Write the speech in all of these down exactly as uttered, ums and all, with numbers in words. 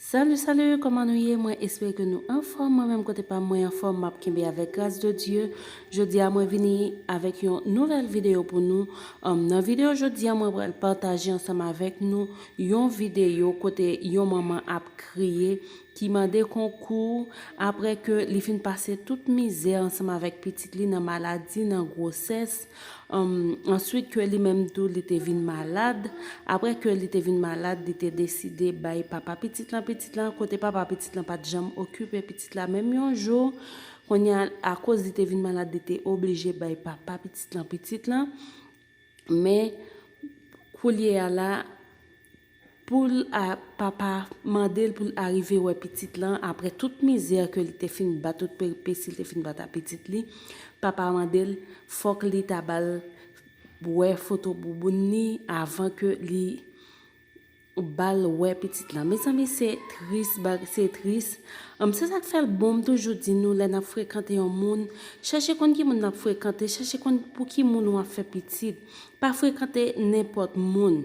Salut, salut, kòman nou ye? Mwen espere ke nou anfòm. Mwen menm kote pa m, mwen anfòm, m ap kenbe avèk gras de Dye. Jodi a, mwen vini avèk yon nouvèl videyo pou nou. Um, nan videyo jodi a, mwen pral pataje ansanm avèk nou yon videyo kote yon manman ap kriye, ki mande konkou apre ke li fin pase tout mizè ansanm avèk pitit li nan maladi, nan gwosès. Ann, answit ke li menm tou li te vin malad. Apre ke li te vin malad, li te deside bay papa pitit lan pitit lan, kote papa pitit lan pa t janm okipe pitit la menm yon jou. Kounye a, akoz li te vin malad, li te oblije bay papa pitit lan pitit lan. Men, koulye a la, pou l a, papa mande l pou l arive wè pitit lan, apre tout mizè ke li te fin bat, tout peripesi li te fin bat a pitit li, papa mande l fòk li ta ba l wè foto bouboun li avan ke li ba l wè pitit lan. Mezanmi, se tris, se tris. Ann, se sa k fè l bon, m toujou di nou, lè n ap frekante yon moun, chèche konn ki moun n ap frekante, chèche konn pou ki moun w ap fè pitit. Pa frekante nenpòt moun.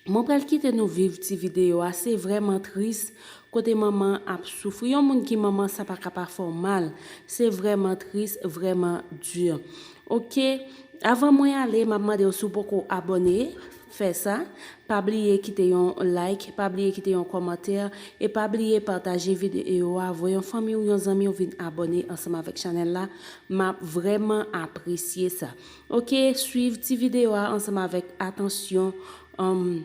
Mwen pral kite nou viv ti videyo a, se vrèman tris, kote manman ap soufri. Yon moun ki manman sa pa ka pa fè w mal, se vrèman tris, vrèman di. Oke, avan mwen ale, m ap mande w si w poko abòne, fè sa. Pa bliye kite yon like, pa bliye kite yon kòmantè, e pa bliye pataje videyo a, voye yon fanmi w, yon zanmi w vin abòne ansanm avèk chanèl la. M ap vrèman apresye sa. Oke, swiv ti videyo a ansanm avèk atansyon. Ann,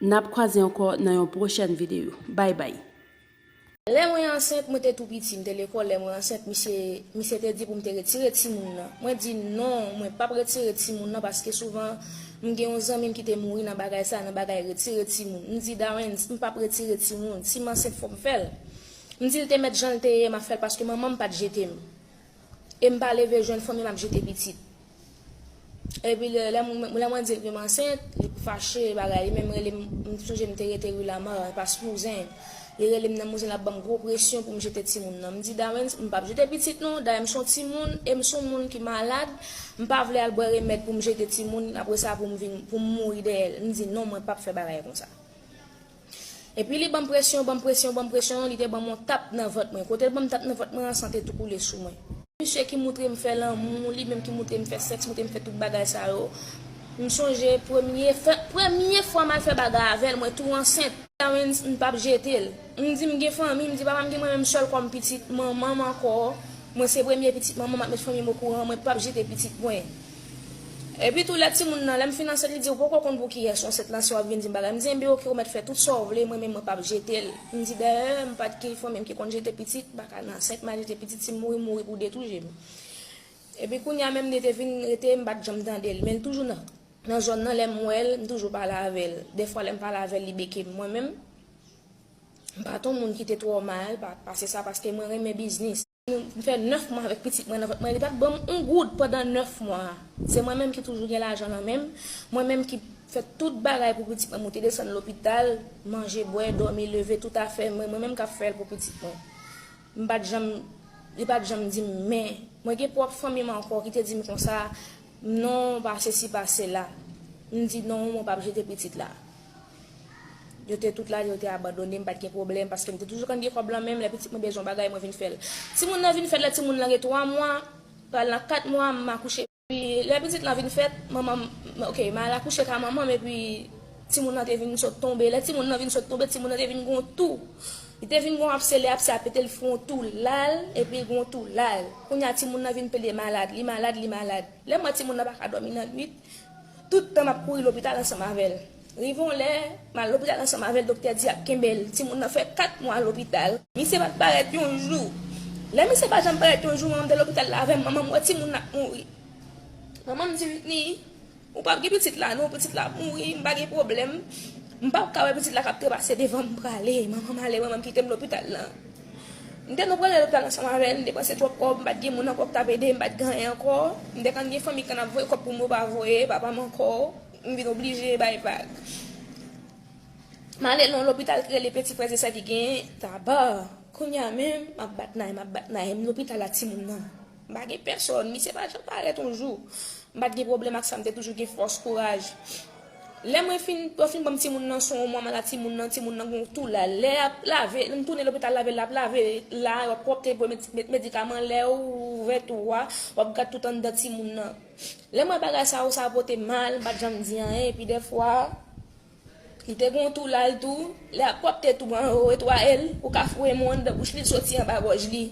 n ap kwaze ankò nan yon pwochèn videyo. Bay bay. Lè mwen ansent, mwen te tou piti, m te lekòl, lè mwen ansent, misye, misye te di pou m te retire timoun nan. Mwen di non, mwen p ap retire timoun nan paske souvan m gen yon zanmi m ki te mouri nan bagay sa, nan bagay retire timoun. M di Darens, m p ap retire timoun, si m ansent fò m fè l. M di l te mèt jan l te ye, m ap fè l paske manman m pa t jete m. E m pa leve jwenn fanmi m ap jete pitit. Epi lè, lè mwen, lè mwen di l ke m ansent, li fache, bagay, li menm rele m, m sonje m te rete ri Lamar, Pas Mouzen. Li rele m nan Mouzen, l ap ban m gwo presyon pou m jete timoun nan. M di Darens, m p ap jete pitit non, dayè m se yon timoun, e m se yon moun ki malad, m pa vle al bwè remèd pou m jete timoun, apre sa pou m vin, pou m mouri dèyè l. M di non, mwen p ap fè bagay konsa. Epi li ban m presyon, ban m presyon, ban m presyon, li te ban m yon tap nan vant mwen. Kote l ban m tap nan vant mwen an, san te tou koule sou mwen. Misye ki moutre m fè lanmou, li menm ki moutre m fè sèks, moutre m fè tout bagay sa yo. M sonje premye fè, premye fwa m al fè bagay avè l, mwen tou ansent. Darens, m p ap jete l. M di m gen fanmi, m di papa m gen mwen menm sèl kòm pitit manman m ankò. Mwen se premye pitit manman m, m ap met fanmi m okouran, mwen p ap jete pitit mwen. Epi tou lè timoun nan, lè m fin ansent, li di, ou poko konn pou kiyès ou ansent lan, si w ap vin di m bagay. M di, enben oke, ou mèt fè tout sa w vle, mwen menm mwen p ap jete l. M di, dayè, m pa t gen fanmi m ki konn jete pitit, m pa ka nan ansent, m al jete pitit, si m mouri, m mouri pou de tou je m. Epi kounye a menm, li te vin rete, m pa t janm tande l, men l toujou nan, nan zòn nan, lè m wè l, m toujou pale avè l. Dèfwa, lè m pale avè l, li beke m. Mwen menm, m pa t yon moun ki te twò mal pa, pase sa, paske mwen renmen biznis. M fè nèf mwa avèk pitit mwen nan vant mwen, li pa t ban m yon goud pandan nèf mwa a. Se mwen menm ki toujou gen lajan nan men m, mwen menm ki fè tout bagay pou pitit mwen, moute desann lopital, manje, bwè, dòmi, leve, tout afè mwen, mwen menm k ap fè l pou pitit mwen. M pa t janm, li pa t janm di m, men mwen gen pwòp fanmi m ankò ki te di m konsa, non, pa sesi, pa sela. M di non, mwen p ap jete pitit la. Yo te tout la, yo te abandone m, pa t gen pwoblèm, paske m te toujou konn gen kòb lan men m, lè pitit mwen bezwen yon bagay, mwen vin fè l. Timoun nan vin fèt, lè timoun nan gen twa mwa, pral nan kat mwa, m akouche. Epi, lè pitit lan vin fèt, manman m, oke, m al akouche ka manman m, epi timoun nan te vin sot tonbe. Lè timoun nan vin sot tonbe, timoun nan te vin gen yon tou. Li te vin gen yon apse, lè apse a pete, l fè yon tou la l, epi l gen yon tou la l. Kounye a, timoun nan vin plede malad, li malad, li malad. Lè m wè timoun nan pa ka dòmi nan nwit, tout tan m ap kouri lopital ansanm avè l. Rive yon lè, m al lopital ansanm avè l, doktè di ap kenbe l. Timoun nan fè kat mwa lopital. Misye pa t parèt yon jou. Lè misye pa janm parèt yon jou, manman m te lopital la avè m, manman m wè timoun nan ap mouri. Manman m di m, Whitney, ou p ap gen pitit la non, pitit la ap mouri, m pa gen pwoblèm. M p ap ka wè pitit la k ap trepase devan m prale. Manman m ale, manman m kite m lopital lan. M te nou prale lopital ansanm avè l, m depanse twòp kòb, m pa t gen moun ankò k t ap ede m, m pa t gen anyen ankò. M te konn gen fanmi k konn ap voye kòb pou m, yo pa voye, papa m ankò, m vin oblije bay vag. M ale nan yon lopital ki rele Petit Frères et Sœurs ki gen Taba. Kounye a menm, m ap bat nay, m ap bat nay, m lopital a timoun nan. M pa gen pèsòn, misye pa janm parèt yon jou. M pa t gen pwoblèm ak sa, m te toujou gen fòs, kouraj. Lè mwen fin, yo fin ban m timoun nan sou yon mwa, m al a timoun nan, timoun nan gon tou la. Lè y ap lave, m tounen lopital lave, l ap lave la, y ap pwòpte pou met, met medikaman. Lè ou ouvè tou a, w ap gad tout anndan timoun nan. Lè m wè bagay sa yo, sa pote mal, m pa t janm di anyen. Epi dèfwa, li te gon tou la l tou. Lè y ap pwòpte tou an, yo netwaye l, ou ka foure men w anndan bouch li, l soti anba gòj li.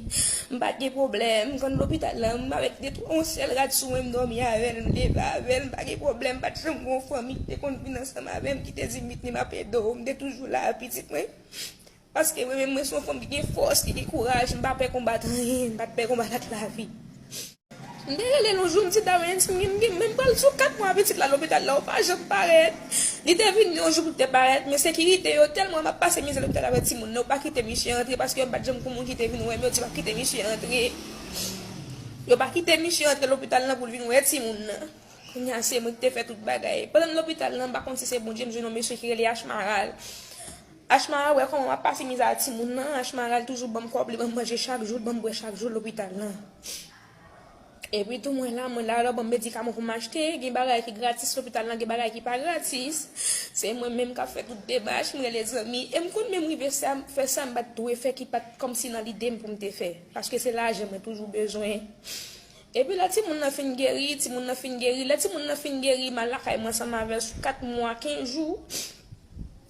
M pa t gen pwoblèm, m konn lopital la, m avèk de twa, yon sèl rad sou mwen, m dòmi avè l, m leve avè l, m pa gen pwoblèm, m pa t janm gon fanmi ki te konn vin ansanm avè m, ki te di m, "Mitni, m ap ede w," m te toujou la, pitit mwen. Paske mwen menm, mwen se yon fanm ki gen fòs, ki gen kouraj, m pa pè konbat anyen, m pa t pè konbat ak lavi. M te rele l yon jou, m di, "Darens, m gen, m gen, men m pral sou kat mwa pitit la lopital la, ou pa janm parèt." Li te vin yon jou pou l te parèt, men sekirite yo tèlman m ap pase mizè lopital avèk timoun nan, yo pa kite misye antre, paske yo pa t janm gon moun ki te vin wè m, yo di yo pa kite misye antre. Yo pa kite misye antre lopital nan pou l vin wè timoun nan. Kounye a, se mwen ki te fè tout bagay. Pandan m lopital nan, m pa konn si se Bondye, m jwenn yon mesye ki rele Achmaral. Achmaral wè kòman m ap pase mizè a timoun nan, Achmaral toujou ban m kòb, li ban m manje chak jou, li ban m bwè chak jou lopital nan. Epi tou mwen la, mwen la, lè yo ban m medikaman pou m achte, gen bagay ki gratis lopital lan, gen bagay ki pa gratis. Se mwen menm k ap fè tout demach, m rele zanmi. E m konn menm rive sa, fè sa m pa t dwe fè ki pa t kòmsi nan lide m pou m te fè. Paske se lajan mwen toujou bezwen. Epi lè timoun nan fin geri, timoun nan fin geri, lè timoun nan fin geri, m al lakay mwen ansanm avè l sou kat mwa, kenz jou.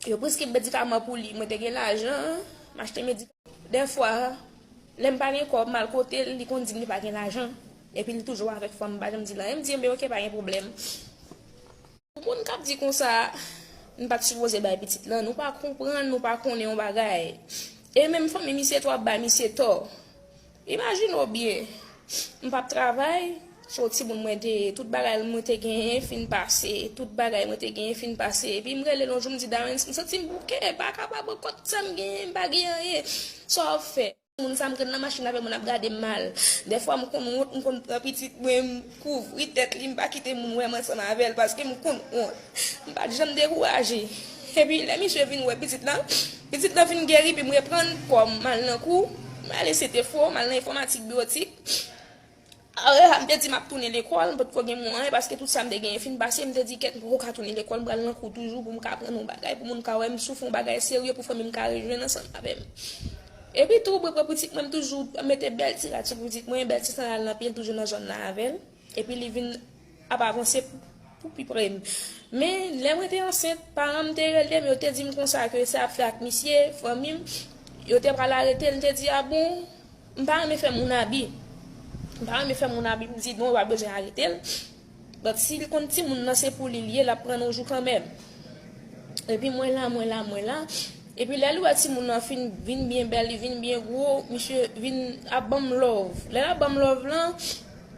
Yo preskri medikaman pou li, mwen te gen lajan, m achte medikaman. Dèfwa, lè m pa gen kòb, m al kote l, li konn di m li pa gen lajan. Epi li toujou avèk fanm, m pa janm di l anyen. M di, "Enben, oke, pa gen pwoblèm." Pou moun k ap di konsa, "M pa t sipoze bay pitit lan," nou pa konprann, nou pa konnen yon bagay. E menm fanmi misye tou ap bay misye tò. Imajine w byen, m p ap travay, se yon timoun mwen te ye, tout bagay mwen te genyen fin pase, tout bagay mwen te genyen fin pase. Epi m rele l yon jou, m di, "Darens, m santi m bouke, m pa kapab ankò, tout sa m genyen, m pa gen anyen. Sa w ap fè?" Moun sa m konn nan machin avè mwen ap gade m mal. Dèfwa m konn wont, m konn pran pitit mwen, m kouvri tèt li, m pa kite moun wè m ansanm avè l paske m konn wont. M pa t janm dekouraje. Epi lè misye vin wè pitit lan, pitit lan vin geri, epi m reprann kò m, m al nan kou, m al E C T fo, m al nan enfòmatik biyotik. Apre sa, m te di m ap tounen lekòl, m potko gen mwayen, paske tout sa m te genyen fin pase, m te di, "Kèt, m poko ka tounen lekòl, m pral nan kou toujou pou m ka aprann yon bagay, pou moun ka wè m soufri yon bagay serye, pou fanmi m ka rejwenn ansanm avè m." Epi tou, mwen pran pitit mwen, m toujou mete bèl ti rad sou pitit mwen, bèl ti sandal nan pye l, toujou nan zòn nan avè l. Epi li vin ap avanse pou, pou pi pre m. Men, lè mwen te ansent, paran m te rele m, yo te di m konsa ke sa ap fè ak misye, fanmi m, yo te pral arete l, m te di, "A bon?" M pa renmen fè moun abi. M pa renmen fè moun abi, m di, "Non, yo pa bezwen arete l." Donk, si l konn timoun nan se pou li l ye, l ap pran yon jou kanmenm. Epi mwen la, mwen la, mwen la. Epi lè l wè timoun nan fin vin byen bèl, li vin byen gwo, misye vin ap ban m love. Lè l ap ban m love lan,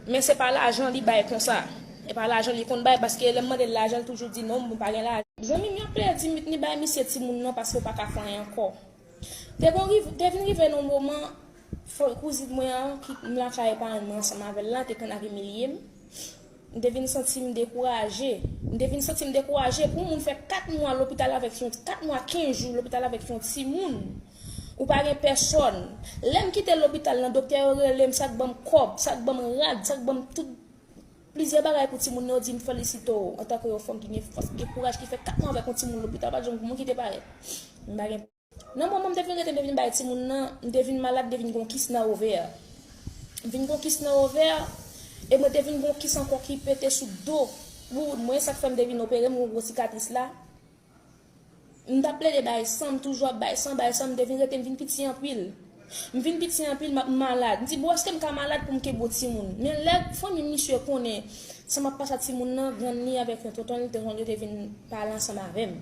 men se pa lajan li bay konsa. E pa lajan li konn bay, paske lè m mande l lajan, l toujou di, "Non, mwen pa gen lajan." Zanmi m yo ap plede di m, "Mitni, bay misye timoun nan paske w pa ka fè anyen ankò." Te gon riv-, te vin rive nan yon moman, fò, kouzin mwen an, ki m lakay paran mwen ansanm avè l la, te konn ap imilye m. M te vin santi m dekouraje. M te vin santi m dekouraje. Pou moun fè kat mwa lopital avèk yon, kat mwa kenz jou lopital avèk yon timoun, ou pa gen pèsòn. Lè m kite lopital lan, doktè yo rele m, sa k ban m kòb, sa k ban m rad, sa k ban m tout plizyè bagay pou timoun nan, yo di m felisite w antanke yon fanm ki gen fòs, ki gen kouraj, ki fè kat mwa avèk yon timoun lopital, pa t janm gen moun ki te parèt. M pa gen Nan moman m te vin rete, m te vin bay timoun nan, m te vin malad, m te vin gon kis nan ovè. M vin gon kis nan ovè, e mwen te vin gon kis ankò ki pete sou do. Pou mwen, sa k fè m te vin opere, m gon gwo sikatris la. M t ap plede bay san, m toujou ap bay san, bay san, m te vin rete, m vin piti anpil. M vin piti anpil, m ap malad. M di, "Bon, èske m ka malad pou m kenbe yon timoun?" Men lè fanmi misye konnen sa m ap pase ak timoun nan, grann li avèk yon tonton li te konn yo te vin pale ansanm avè m.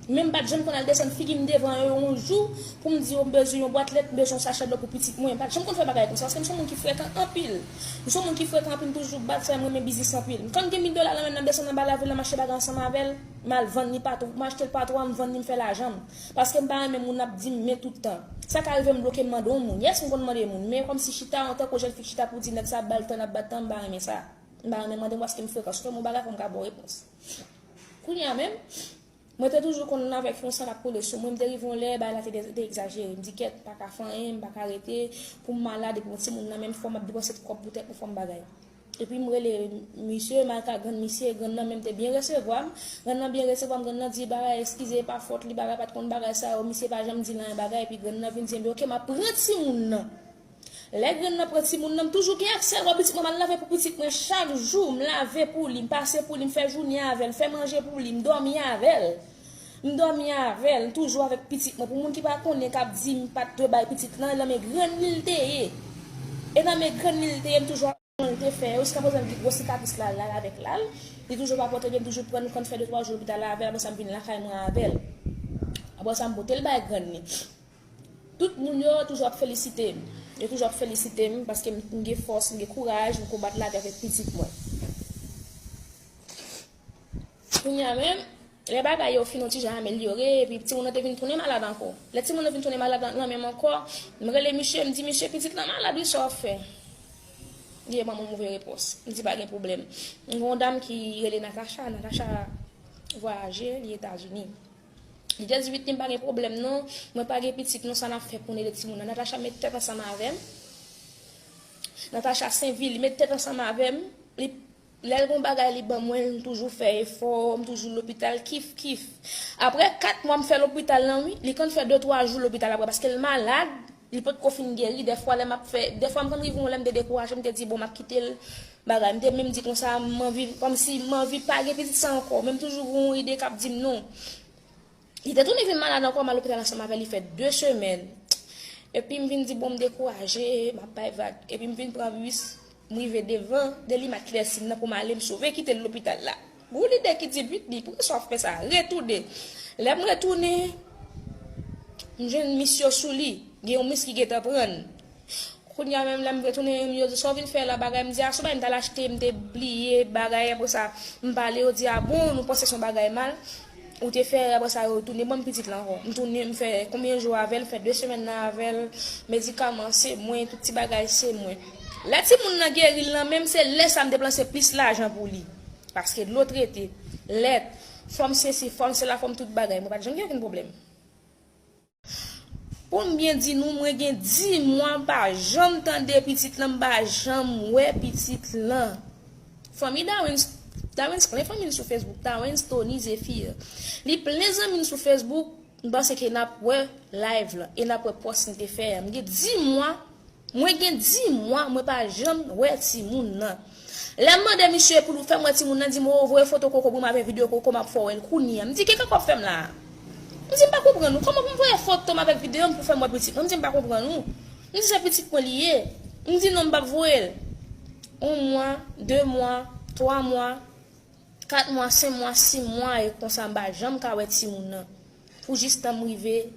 Men m pa t janm konn al desann figi m devan yo yon jou pou m di yo m bezwen yon bwat lèt, m bezwen yon sachè dlo pou pitit mwen. M pa t janm konn fè bagay konsa, paske m se yon moun ki frekan anpil. M se yon moun ki frekan anpil, m toujou bat, frè m renmen biznis anpil. Kan m gen mil dola nan men m, n ap desann anba lavil, n ap mache bagay ansanm avè l, m al vann li pa twa, m achte l pa twa, m vann li, m fè lajan m. Paske m pa renmen moun ap di m men tout tan. Sa ka rive m bloke, m mande yon moun. Yes, m konn mande moun, men kòmsi chita, antanke yon jèn fi k chita pou di nèg sa ap ba l tan, ap bat tan, m pa renmen sa. M pa renmen mande m paske m frekan. Si w fè m yon bagay, fò m ka ba w repons. Kounye a menm, mwen te toujou konn avèk yon san k ap koule sou mwen. M te rive yon lè, bagay la te, te egzajere. M di, "Kèt, m pa ka fè anyen, m pa ka rete. Pou m malad, epi yon timoun nan menm, fò m ap depanse kòb pou tèt mwen, fò m bagay." Epi m rele misye, m al ka grann misye, grann nan menm te byen resevwa m. Grann nan byen resevwa m, grann nan di bagay, eskize, e pa fòt li, bagay, pa t konn bagay sa yo, misye pa janm di l anyen bagay, epi grann nan vin di, "Enben, oke, m ap pran timoun nan." Lè grann nan pran timoun nan, m toujou gen aksè dwa pitit mwen, m al lave pou pitit mwen chak jou, m lave pou li, m pase pou li, m fè jounen avè l, fè manje pou li, m dòmi avè l. M dòmi avè l, m toujou avèk pitit mwen. Pou moun ki pa konnen, k ap di m pa t dwe bay pitit lan, nan men grann li l te ye. E nan men grann li l te ye, m toujou jan l te fè yo, jiska prezan l gen gwo sikatris la, l al avèk la, li toujou pa pòte byen, m toujou pran, nou konn fè de twa jou lopital la avè l, apre sa m vin lakay mwen avè l. Apre sa m pote l bay grann li. Tout moun yo toujou ap felisite m. Yo toujou ap felisite m paske m, m gen fòs, m gen kouraj, m konbat lavi avèk pitit mwen. Kounye a menm, lè bagay yo fin yon ti jan amelyore, epi timoun nan te vin tounen malad ankò. Lè timoun nan vin tounen malad nan, nan men m ankò, m rele misye, m di, "Misye, pitit lan malad wi, sa w ap fè?" Li ban mwen move repons. M di, "Pa gen pwoblèm." M gen yon dam ki rele Natacha, Natacha vwayaje, li Etazini. Li te di, "Witny, pa gen pwoblèm non, mwen pa gen pitit non, sa n ap fè pou n ede timoun nan?" Natacha met tèt ansanm avè m. Natacha Senvil, li met tèt ansanm avè m. Li Lè l gon bagay li ban mwen, m toujou fè efò, m toujou lopital, kif, kif. Apre kat mwa m fè lopital lan, wi, li konn fè de, twa jou lopital apre, paske l malad, li potko fin geri. Dèfwa, lè m ap fè, dèfwa, m konn rive yon lè, m te dekouraje, m te di, "Bon, m ap kite l, bagay." M te menm di konsa, m anvi, kòmsi m anvi pa gen pitit sa ankò, men m toujou gon ide k ap di m non. Li te tounen vin malad ankò, m al lopital ansanm avè l, li fè de semèn. Epi m vin di, "Bon, m dekouraje, m ap bay vag." Epi m vin pran bis, m rive devan, Delimat ki lè siy nan pou m ale, m sove kite l lopital la. Gon lide ki di, "Witny, poukisa w ap fè sa? Retounen." Lè m retounen, m jwenn mis yo sou li, gen yon mis ki gentan pran l. Kounye a menm lè m retounen, yo di, "Sa w vin fè la, bagay?" M di, "A, se yon bagay m t al achte, m te bliye, bagay." Apre sa, m pale, yo di, "A bon, nou panse se yon bagay mal ou te fè." Apre sa, yo tounen ban m pitit la ankò. M tounen, m fè konbyen jou avè l, m fè de semèn nan avè l, medikaman se mwen, tout ti bagay se mwen. Lè timoun nan geri l lan menm, se lè sa m depanse plis lajan pou li. Paske dlo trete, lèt, fòm sesi, fòm sela, fòm tout bagay. Mwen pa t janm gen okenn pwoblèm. Pou m byen di nou, mwen gen dis mwa m pa janm tande pitit lan, m pa janm wè pitit lan. Fanmi Dawens, Dawens plen fanmi l sou Facebook, Dawens Tony Zephyr. Li plen zanmi l sou Facebook, m panse ke n ap wè live lan, e n ap wè post m te fè a. M gen dis mwa, mwen gen dis mwa, mwen pa janm wè timoun nan. Lè m mande misye pou l fè m wè timoun nan, di m, "O, voye foto koko pou m avèk videyo koko, m ap fè w wè l kounye a." M di, "Ki kaka w ap fè m la a?" M di, "M pa konprann ou. Kòman pou m voye foto m avèk videyo m pou fè m wè pitit mwen?" M di, "M pa konprann ou." M di, "Se pitit mwen li ye." M di, "Non, m p ap voye l." Yon mwa, de mwa, twa mwa, kat mwa, senk mwa, sis mwa, e konsa m pa janm ka wè timoun nan. Pou jistan m rive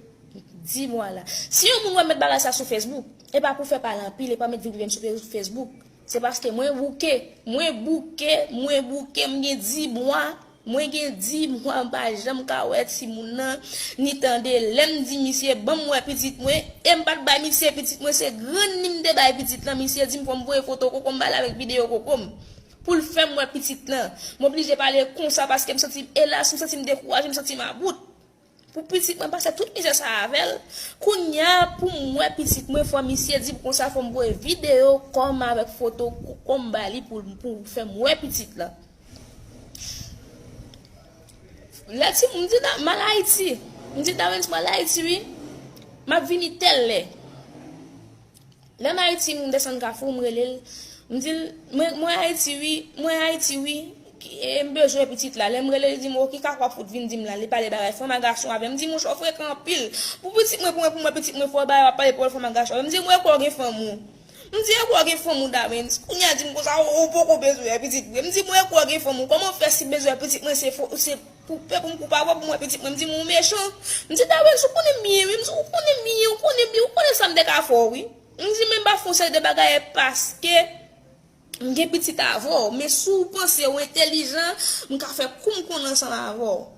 dis mwa la. Si yon moun wè m met bagay sa sou Facebook, e pa pou fè pale anpil, e pa met videyo m sou Facebook. Se paske mwen bouke, mwen bouke, mwen bouke, m gen dis mwa, mwen gen dis mwa m pa janm ka wè timoun nan, ni tande lè m di misye, "Ban m wè pitit mwen," e m pa t bay misye pitit mwen, se grann li m te bay pitit lan, misye di m fò m voye foto koko m ba l avèk videyo koko m. Pou l fè m wè pitit lan. M oblije pale konsa paske m santi m elas, m santi m dekouraje, m santi m about. Pou pitit mwen pase tout mizè sa avè l. Kounye a, pou m wè pitit mwen, fò misye di m konsa, fò m voye videyo kò m avèk foto kò m ba li pou, pou fè m wè pitit lan. Lè ti, m di, "Da-, m al Ayiti." M di, "Dawens, m al Ayiti, wi. M ap vini tèl lè." Lè m Ayiti, m desann Kafou, m rele l. M di l, "Mwen, mwen Ayiti, wi. Mwen Ayiti, wi. Ki, e, m bezwen pitit la." Lè m rele l, li di m, "O, ki kaka w ap fout vin di m la?" Li pale bagay fanm a gason avè m. M di, "Monchè, w frekan anpil. Pou pitit mwen, pou mwen, pou mwen, pitit mwen, fò w bay, w ap pale pawòl fanm a gason avè m." M di, "Mwen kwè w gen fanm ou." M di, "E kwè w gen fanm ou, Dawens?" Kounye a di m konsa, "O, ou poko bezwen pitit mwen." M di, "Mwen kwè w gen fanm ou. Kòman w fè si m bezwen pitit mwen, se fo, se pou pè pou m koupe avè w pou mwen pitit mwen?" M di, "Mwen mechan." M di, "Dawens, ou konnen m byen, wi." M di, "Ou konnen m byen, ou konnen m byen, ou konnen sa m te ka fè w, wi." M di, "Men m pa fè yon seri de bagay paske m gen pitit avè w. Men si w panse w entèlijan, m ka fè kou m konnen ansanm avè w."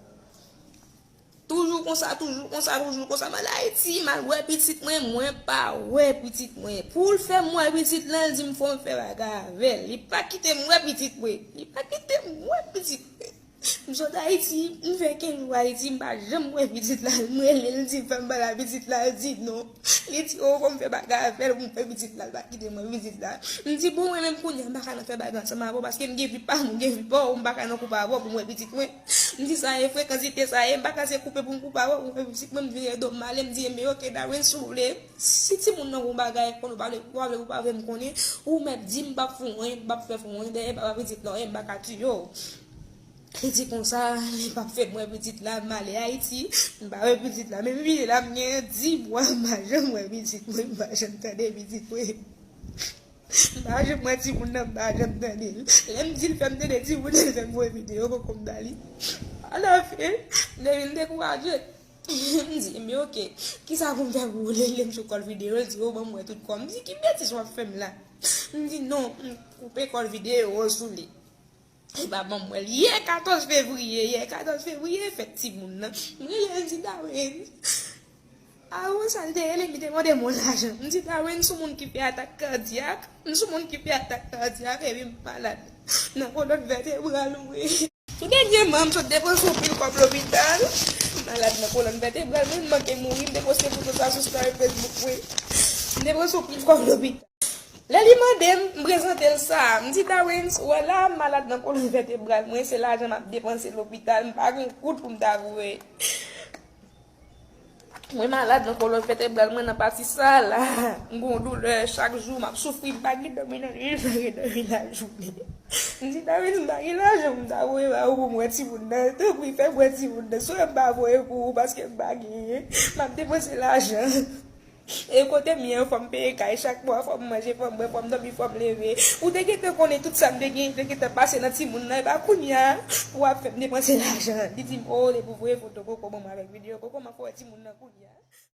Toujou konsa, toujou konsa, toujou konsa. M al Ayiti, m al wè pitit mwen, mwen pa wè pitit mwen. Pou l fè m wè pitit lan, l di m fò m fè bagay avè l. Li pa kite m wè pitit mwen. Li pa kite m wè pitit mwen. M sot Ayiti, m fè kenz jou Ayiti, m pa janm wè pitit la. M rele l, m di l fè m pale a pitit la, l di non. Li di, o, fò m fè bagay avè l pou m wè pitit la, l pa kite m wè pitit la. M di, bon, mwen menm kounye a, m pa ka nan fè bagay ansanm avè w, paske m gen vi pa m, ou gen vi pa w, m pa ka nan koup avè w pou m wè pitit mwen. M di, sa ye, frekansite sa ye, m pa ka se koupe pou m koupe avè w pou m wè pitit mwen, m vire do m ale, m di, enben, oke, Darwin, si w vle, si timoun nan gon bagay, konn ou pa vle, ou pa vle, ou pa vle m konnen, ou mèt di m, m p ap fè w anyen, m p ap fè w anyen, dèyè papa pitit la, m pa ka tiye w. Li di konsa, li p ap fè m wè pitit la, m ale Ayiti, m pa wè pitit la. Men m vini la, m gen dis mwa, m pa janm wè pitit mwen, m pa janm tande pitit mwen. M pa janm wè timoun nan, m pa janm tande l. Lè m di l fè m tande timoun nan, l fè m voye videyo koko m ba li. Alafen, depi m dekouraje, m di, enben oke, kisa pou m fè pou ou? Li rele m sou kòl videyo, l di, o, ban m wè tout kò m. M di, ki betiz w ap fè m la? M di, non, m koupe kòl videyo sou li. Li pa ban m wè l. Yè katòz fevriye, yè katòz fevriye, fèt timoun nan. M rele l, m di, Darwin, avan sa, l te rele m, li te mande m yon lajan. M di, Darwin, m sou moun ki fè atak kadyak. M sou moun ki fè atak kadyak, epi m malad nan kolòn vètebral mwen. Tou dènyèman, m sot depanse yon pil kòb lopital. M malad nan kolòn vètebral mwen, m manke mouri, m te poste foto sa sou story Facebook mwen. M depanse yon pil kòb lopital. Lè li mande m, m prezante l sa. M di, Darwin, ou wè la, m malad nan kolòn vètebral mwen, se lajan m ap depanse lopital, m pa gen kout pou m ta voye. Mwen malad nan kolòn vètebral mwen, nan pati sa la. M gon doulè chak jou, m ap soufri, m pa gen dòmi nan nuit, m pa gen dòmi lajounen. M di, Darwin, m pa gen lajan pou m ta voye ba ou pou m wè timoun nan. Tanpri, fè m wè timoun nan. Si w wè m pa voye pou ou, paske m pa genyen, m ap depanse lajan. E kote m ye an, fò m peye kay chak mwa, fò m manje, fò m bwè, fò m dòmi, fò m leve. Ou te gentan konnen tout sa m te genyen, te gentan pase nan timoun nan. E pa kounye a, w ap fè m depanse lajan. Li di m, o, depi w voye foto koko ban mwen avèk videyo koko, m ap fè w wè timoun nan kounye a.